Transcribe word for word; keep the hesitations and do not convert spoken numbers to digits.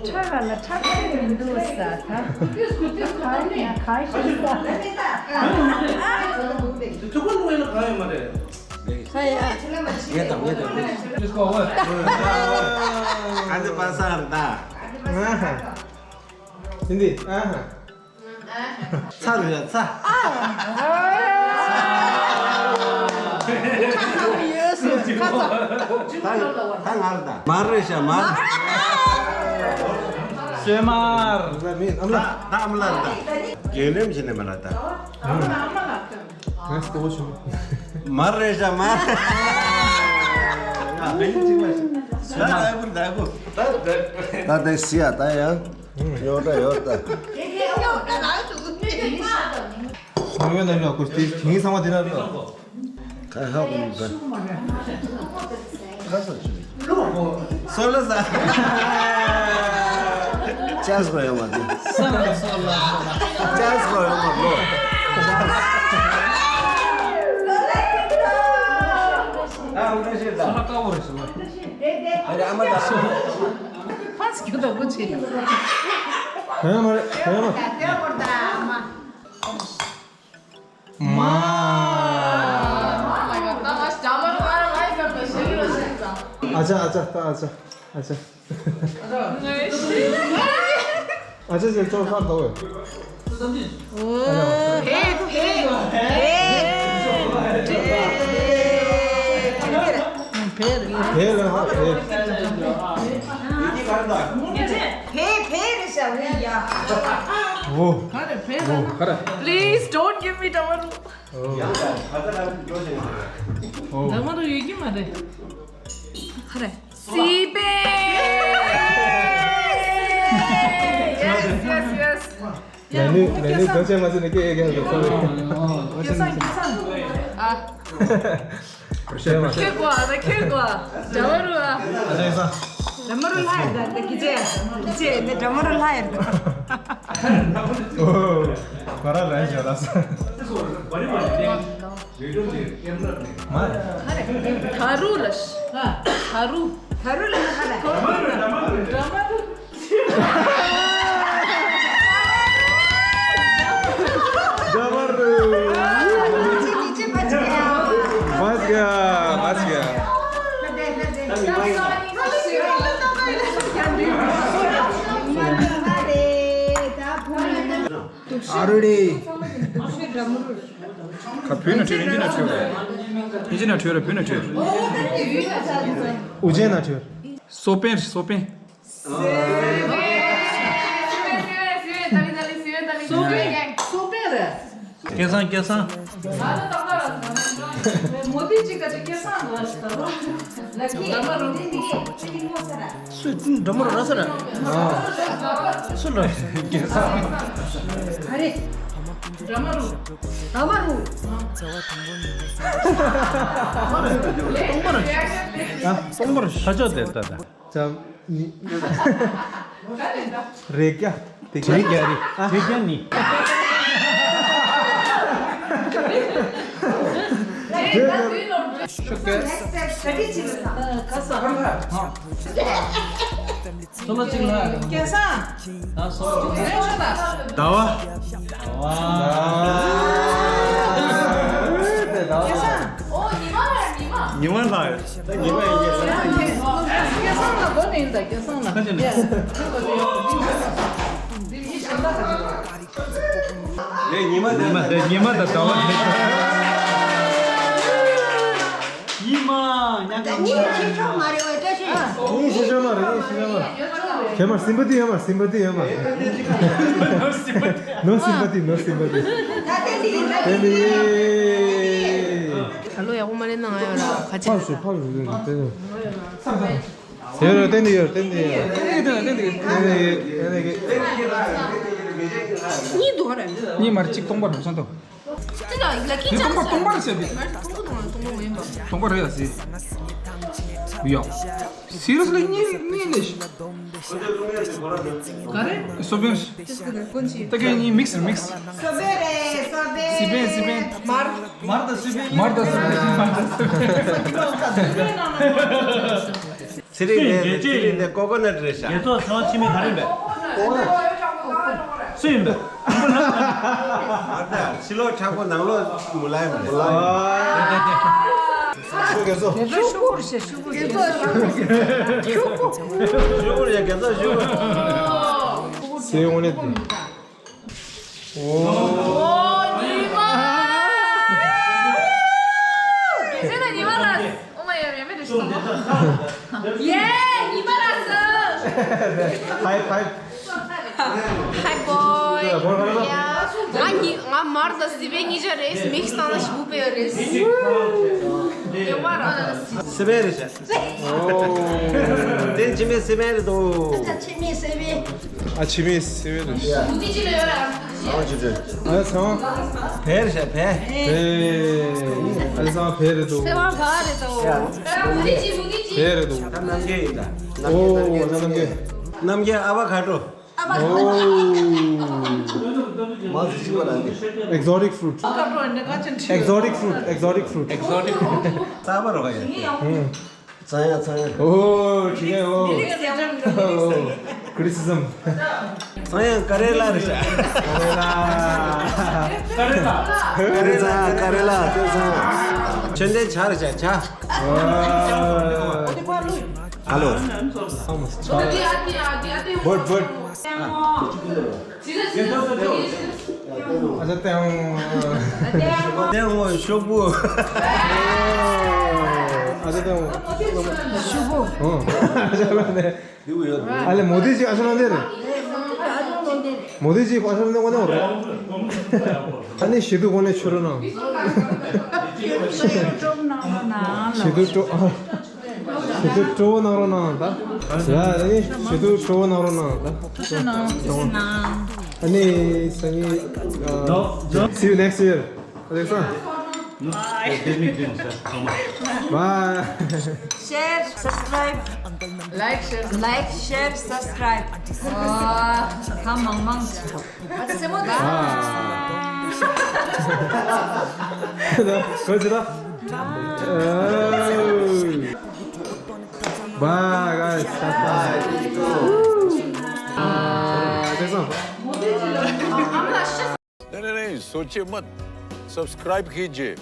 ཁྲག་ལ་ཁྲག་ཤེད་མི་འདུག་ས་ད། ཁ་ཤས་ས། ཁ་ཤས་ས། ཁ་ཡ། ངས་དང་ངས་དང་། ཨ་ནི་པ་སངས་ར་ད། ཨ་ཧ། ཨིན་དི། ཨ་ཧ། ཚ་རུ་ཡ་ཚ། ད་ད་ང་ར་ད། མར་རེད་ཤག་མར། ཤེ་མར། ད་མིན་ཨམ་ལ། ད་ཨམ་ལ་ར་ད། རྒན་རིམ་བྱས་ནས་མ་ལ་ད། ངས་ལྟོ་བ་བྱུང་། མར་རེད་ཤག་མར། ད་ཨ་བུ་ད་ཨ་བུ། ད་ད་སི་ཡ་ད་ཡ། ཡོད་ད་ཡོད་ད། ངོ་མའི་ནང་ལ་ཁུར་ཏི་ཁྱིང་ཚང་མ་དེ་ན་རེད། ཁ་ཧ་གོ་མི་ད། ཁ་ས་ཆུ། སོ་ལ་ས། ཅཱས་གོ་ཡོད་མ་དེ། ཅཱས་གོ་ཡོད་མ་ལོ། ཨ་འུ་ན་ཤེས་ད། ཨ་རེ་ཨ་མ་ད། ཕ་སི་ཁྱོད་ད་གོ་ཆེ། ཧེ་མ་རེད་ཧེ་མ། མ། ཨ་ཅག་ཨ་ཅག་ད་ཨ་ཅག་ཨ་ཅག་ཨ་ཅག་ཅེ་ཅོ་ཁ་དོ་བས། ཕེ་ཕེ་ཕེ། ཕེ་ཕེ་ལ་ཧ་ཕེ། ཕེ་ཕེ་རེད་ཤག་ཡ། འོ། ག་རེ་ཕེ་ལ། Please don't give me དམར་རུ། འོ། དམར་རུ་ཡོད་ཀྱི་མ་རེད། ག་རེ། སི་པན། Yes, yes, yes. ལས་ནི་ལས་ནི་དོན་ཆེན་མ་བྱས་ནས་སྐད་ཡེ་རྒྱག་དགོས་ཁོ་རེད། སྐལ་བཟང་སྐལ་བཟང་། ཨ། ཁྱེད་དགོས་ཨ་ད་ཁྱེད་དགོས་ཨ། འདྲ་མ་རུ་ཨ། ཨ་ཅག་ཡིན་ས། འདྲ་མ་རུ་ལྷ་ཡར་ད་ད་གི་ཅེ་གི་ཅེ་ནི་འདྲ་མ་རུ་ལྷ་ཡར་ད། ཨོ། ང་རང་ལན་ཞོ་ལ་ས། མ། ད་རུ་ལ་ཤ། ད་རུ། ད་རུ་ལ་ཤ་ལ། འདྲ་མ་རུ། འདྲ་མ་རུ། འདྲ་མ་རུ། མ་སྐྱ། མ་སྐྱ། ཨ་རུ་རེ། ཁ་བུད་ན་བྲོས་རེད། ཨིན་ཇི་ན་བྲོས་རེད། ཨིན་ཇི་ན་བྲོས་རེད། བུད་ན་བྲོས་རེད། ཨུ་ཇེ་ན་བྲོས། སོ་པན་རེད། སོ་པན། སོ་པན། སོ་པན་རེད། སྐལ་བཟང་སྐལ་བཟང་། མོ་དེ་གཅིག་ག་ཅིག་སྐལ་བཟང་འདུག་ཨ། ལ་ཁི་འདྲ་མ་རུ། སུ་འདྲ་མ་རུ་ར་ས་ར། སུ་ལ་སྐལ་བཟང་། ག་རེ། འདྲ་མ་རུ། འདྲ་མ་རུ། སྟོང་པར། ཨ། སྟོང་པར་ཤ་ཆོག་དེ་ལྟ་ད། ཙམ་ནི། རེ་རྒྱ། དེ་རྒྱ་རེ་རྒྱ་རེ། ཨ། རེ་རྒྱ་ནི། རེ་རྒྱ། ཤོ་ཀེ། ཁ་ས། ཨ། སོ་ལོ་གཅིག་ལ། སྐལ་བཟང་། ཟླ་བ། ཟླ་བ། སྐལ་བཟང་། ཉི་མ་ལ་ཉི་མ། ཉི་མ་ལ་ཉི་མ་ཡིན་གྱི། སྐལ་བཟང་ལ་སྒོ་ནས་ཡིན་ད་སྐལ་བཟང་ལ། ཁ་ཅིག་ནས། ལས་ཉི་མ་ཉི་མ་དང་ཟླ་བ་དེ། ཉི་མ་ཉག་ག་ཉི་ཁྱེད་ཆོག་མ་རེད་བས་བཀྲ་ཤིས། ཉི་ཤེས་ཆོག་མ་རེད། ཉི་ཤེས་ཆོག་མ་རེད། ཁྱེད་མར་སིམ་པ་ཏི་ཡོད་མ། སིམ་པ་ཏི་ཡོད་མ། ནོ་སིམ་པ་ཏི། ནོ་སིམ་པ་ཏི། ད་ལྟ་འདི་ཡིན་ད། ད་ལོ་ཡག་པོ་མ་ལེན་ན་ང་ཡོད་ར་ཁ་ཕར་ཆེ། ཕར་ཕར་ཕར། ཡོད་ར། བསྟན་འདི་ཡོད། བསྟན་འདི་ཡོད། བསྟན་འདི་ཡོད། བསྟན་འདི་ཡོད། གཉིས་འདུག་ག་རེ། གཉིས་མར་གཅིག་སྟོང་པ་རུ་སོང་དོ། ཅི་ལ་ལ་ཀི་ཅི་སྟོང་པ་སྟོང་པ་རེད་ཟེར་དེ། མར་སྟོང་པ་སྟོང་པ་སྟོང་པ་མ་ཡིན་པ། སྟོང་པ་རེད་ཡ་ཟེར། ཡ། སི་རི་ཡས་ལི་གཉིས་གཉིས་ནས། ག་རེ། སོ་པན། ད་གིན་གཉིས་མིག་སི་རེད། མིག་སི། སོ་པན་རེད། སོ་པན། སི་པན་སི་པན། མར། མར་དང་སི་པན། མར་དང་སི་པན། མར་དང་སི་པན། ཚེ་རིང་འདི། ཚེ་རིང་འདི་ཀོ་ཀོ་ནཊ་རེད་ཤག་དགེ་ཚོགས་ཚང་མ་ཕྱི་མི་ག་རེ་འབད། སུ་ཡིན་པས། མ་ད་ཕྱི་ལོགས་མཁྲེགས་པོ་ནང་ལོགས་མུ་ལ་ཡིམ་རེད། ཨ། དགེ་ཚོགས། དགེ་ཚོགས་ཤུ་གུར་ཤེ་ཤུ་གུར་ཤེ། དགེ་ཚོགས་ཤུ་གུར་ཤེ། ཤུ་གུར་ཡ་དགེ་ཚོགས་ཤུ་གུར། སེ་འོ་ནེ་ཏི། ཨོ། ཉི་མ། ཁྱེད་ཚོ་ཉི་མ་ར། ཨོ་མ་ཡ་ཡ་མེད་དུ་ཤི་སོང་། ཡེ། ཉི་མ་ར་སི། ཧའི་ཧའི། ཧའི་བོའི། ཡ། ང་ཉི་ང་མར་དང་སི་པན་གཉིས་ཆ་རེད། མིག་སི་བཏང་ན་ཞེ་པོ་དཔེ་ཡོད་རེད། ཡེ་མ་ར། སི་པན་རེད་ཤག་ཨོ། དེ་འཆི་མེད་སི་པན་རེད་དོ། ད་འཆི་མེད་སི་པན། ཨ། འཆི་མེད་སི་པན་རེད་ཤག་ཨ་ཅི་དེ། ཨ་ལེ་སང་། བལ་རེད་ཤག་བལ། བལ། ཨ་ལེ་སང་བལ་རེད་དོ། སེ་བ་ག་རེད་དོ། བལ་རེད་དོ། ད་རྣམ་རྒྱལ་ཡིན་ད། ཨོ། རྣམ་རྒྱལ། རྣམ་རྒྱལ་ཨ་བ་ག་ཏྲོ། ཨོ། Exotic fruit. Exotic fruit. Exotic fruit. Exotic fruit. ས་བ་རོ་ག་ཡ། ཚང་ཡང་ཚང་ཡང་། ཨོ། ཁྱི་ངན་ཨོ། ཨོ། Criticism. ཚང་ཡང་ཀ་རེ་ལ་རེད་ཤག་ཀ་རེ་ལ། ཀ་རེ་ལ། ཀ་རེ་ལ། ཚང་ཡང་། ཆོས་ལྡན་བྱ་རེད་ཤག་བྱ། ཨོ། ཧ་ལོ། Bird, bird. ཨ་ཅག་ཏེའོ། ཏེའོ་ཤོག་བུ། ཨ་ཅག་ཏེའོ། ཤོག་བུ། ཨོ། ཨ་ལེ་མོ་དི་ཅིག་ཨ་ཤོ་ན་འདི་རེད། མོ་དི་ཅིག་ཨ་ཤོ་ན་འདི་ངོ་ནས་འོ་རེད། ཨ་ནི་ཞི་དུ་ངོ་ནས་ཆུ་རུ་ནང་། ཞི་དུ་སྤྲོ། ཞི་དུ་སྤྲོ་བོ་གནང་རོགས་གནང་ད། ཡ་ཨ་ནི་ཞི་དུ་སྤྲོ་བོ་གནང་རོགས་གནང་ད། ཨ་ནི་སང་ཉིན། See you next year. Alexa. Bye. Share, subscribe. Like, share. Like, share, subscribe. ཨ། ད་མང་མང་། ཨ་ཙི་སེ་མོ་ད། ཨ། ད་གོ་ཅི་ད། Bye, guys. Bye. ཨ། ཨ། ཨ། ཨ། ཨ། नहीं, नहीं, नहीं, सोचिए मत। सब्सक्राइब कीजिए।